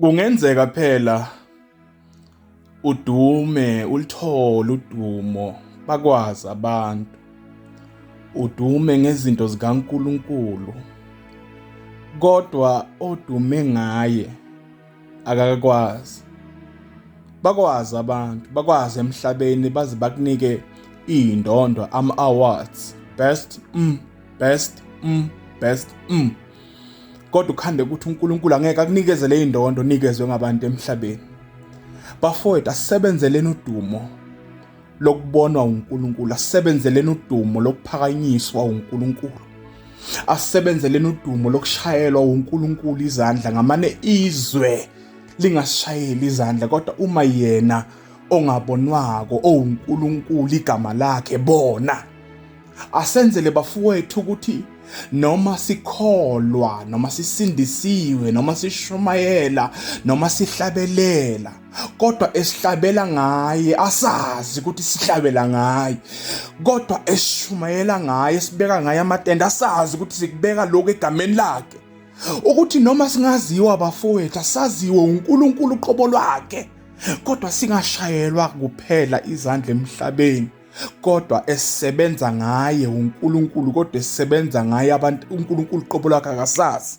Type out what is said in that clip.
Kungenzeka phela udume ulithole udumo bakwazi abantu udume ngezinto zikaNkuluNkulu kodwa odume ngaye akakwazi bakwazi abantu bakwazi emhlabeni baze bakunike iy'ndondo ama-awards best best best kodwa ukhande ukuthi uNkulunkulu angeke akunikeze le indondo onikezwe ngabantu emhlabeni. Bafowethu, asisebenzeleni udumo lokubonwa uNkulunkulu, asisebenzeleni udumo lokuphakanyiswa uNkulunkulu, asisebenzeleni udumo lokushayelwa uNkulunkulu izandla. Ngamane izwe lingasishayeli izandla, kodwa uma yena ongabonwako owuNkulunkulu igama lakhe bona Asenzele bafowethu ukuthi noma sikholwa noma sisindisiwe noma sishumayela noma sihlabelela, kodwa esihlabela ngaye asazi ukuthi sihlabela ngaye, kodwa esishumayela ngaye, sibeka ngaye amatende, asazi ukuthi sikubeka lokhu egameni lakhe, ukuthi noma singaziwa bafowethu, asaziwe uNkulunkulu uqobo lwakhe, kodwa singashayelwa kuphela izandla emhlabeni, kodwa esebenza ngaye uNkulunkulu, kodwa esebenza ngaye abantu uNkulunkulu qobo lwakhe akasazi.